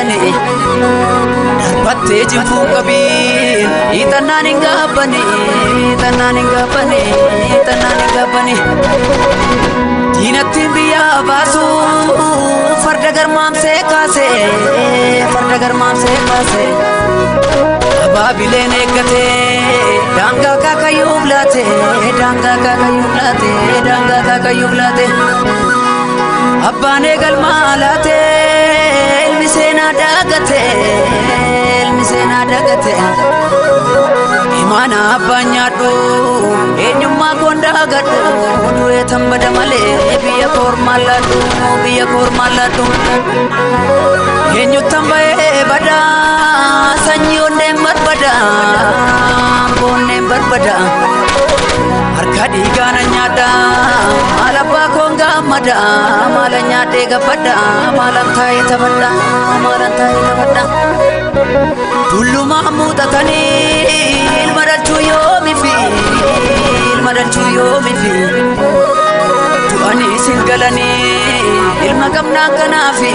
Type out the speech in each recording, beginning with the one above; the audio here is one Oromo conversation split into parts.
galani darbattee jinfuu qabiin hiixannaan hin gaabbani hiixannaan hin gaabbani hiixannaan hin gaabbani diinattiin biyyaa baasu farda garmaamsee kaase farda garmaamsee kaase abaabileen eeggate daangaa kaakayyuuf laate daangaa kaakayyuuf laate daangaa kaakayyuuf laate abbaan eegalmaa laate ilmi seenaa daagate ilmi seenaa daagate imaana abbaan nyaadhu eenyummaa koon daagadhu du'ee tan bada malee biyya koormaan laadhu biyya koormaan laadhu eenyuttan ba'ee bada sanyii onneen barbada onneen barbada harka dhiigaana nyaadha maal abbaa koon gaammada maala nyaadhee gabbadha maalan taa'ee taphadha maalan taa'ee taphadha tullumaa muuxatanii ilma dhalchuu yoomifi ilma dhalchuu yoomifi du'anii isin galanii ilma qabnaa kanaafi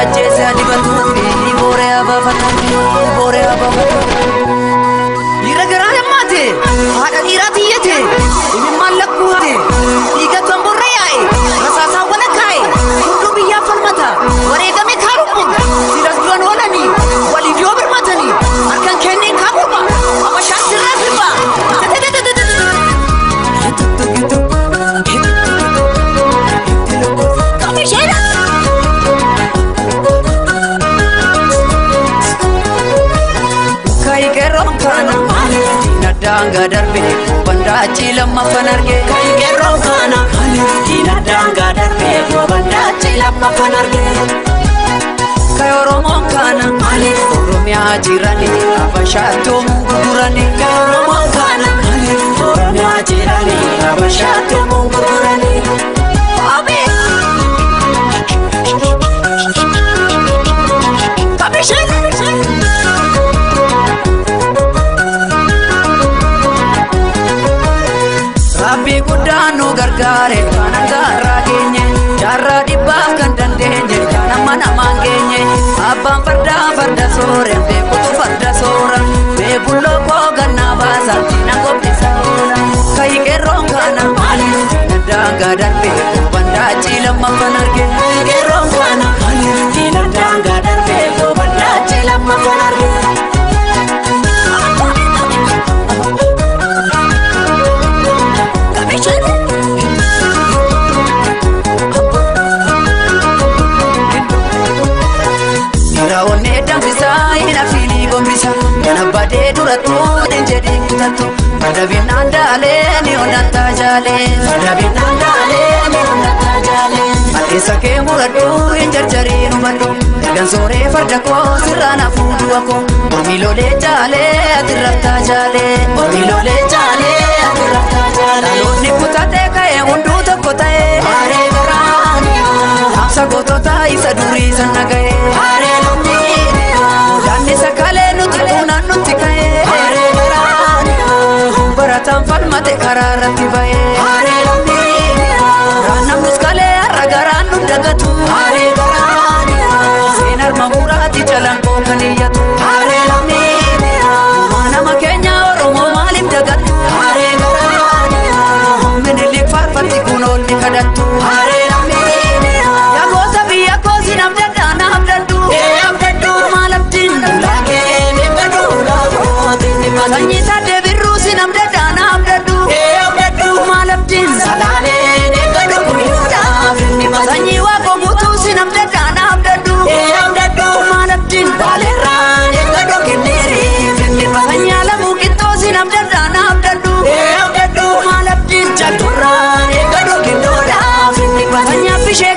ajjeese adibatuufi booree abaafatuufi booree abaafatuufi dhiira garaa hammaate haadha dhiiraa tiyyate imimmaan lakkuu haate dhiiga tamborra yaa'e rasaasaa walakkaa'e hunduu biyyaaf falmata wareegame kaarummun siras du'an oolanii waliif yoo birmatanii harkan kenneen kaagurba abashaan sirraa sirba. Daangaa darbe bandaachi lammaffan arge Qeerroon kana diina daangaa darbe bandaachi lammaffan arge Kay Oromoon kana Oromiyaa jirani Habashaattuu gurgurani Kay Oromoon kana Oromiyaa jirani Habashaattuu gurgurani. Rabbi guddaan nu gargaare kan hangaarraa geenye jaarraa dhibbaaf kan dandeenye kan amma namaan geenye abbaan fardaa farda soore beekutu farda soora beekulloo koo gannaa baasa diina qophisa oola kayi qeerroon kana diina daangaa darbe bandaachi lammaffan arge Qeerroon kana diina daangaa darbe bandaachi lammaffan arge. Badee durattuu jedhee kutattu Fadabinaan daalee ni onnataa jaalee Fadabinaan daalee ni onnataa jaalee Addeessa kee muradhu hin jarjariin hubadhu Dagan sooree farda koo sirraan hafuu du'a koo Ormi lolee jaalee ati raftaa jaalee Ormi lolee jaalee ati raftaa jaalee Dhaloonni kutatee ka'ee hunduu tokko ta'ee Haree garaani Dhaamsa gootota isa durii sana ga'ee Haree lomni Daanni sakalee nuti tuunaan nutti ka'ee Haree garaani Barataan falmate karaa irratti ba'ee Haree lomni Raannamnus kalee har'a garaan nu dagatu Haree garaani Seen harma muraati jalaan koo kan iyyatu Haree lomni Nama keenya Oromoo maaliif dagattu Haree garaani Minilik faarfatti kun oolni kadhattu Haree lomni Yaa goota biyya koo si namdadhaa naamdadhu Abdaddu Maal abdiin Laakee ni baduu laakooti ni baduu Sanyii sadee birruu si namdadhaa naamdadhu Abdaddu Maal abdiin Salaalee ni baduu guyyoodhaaf ni baduu Sanyii waaqoo guutuu si namdadhaa naamdadhu Abdaddu Maal abdiin Baaleerraa ni baduu kenneeriif ni baduu Sanyii alamuu qixxoo si namdadhaa naamdadhu Abdaddu Maal abdiin Jalturraa ni baduu kennuudhaaf ni baduu Sanyii affishee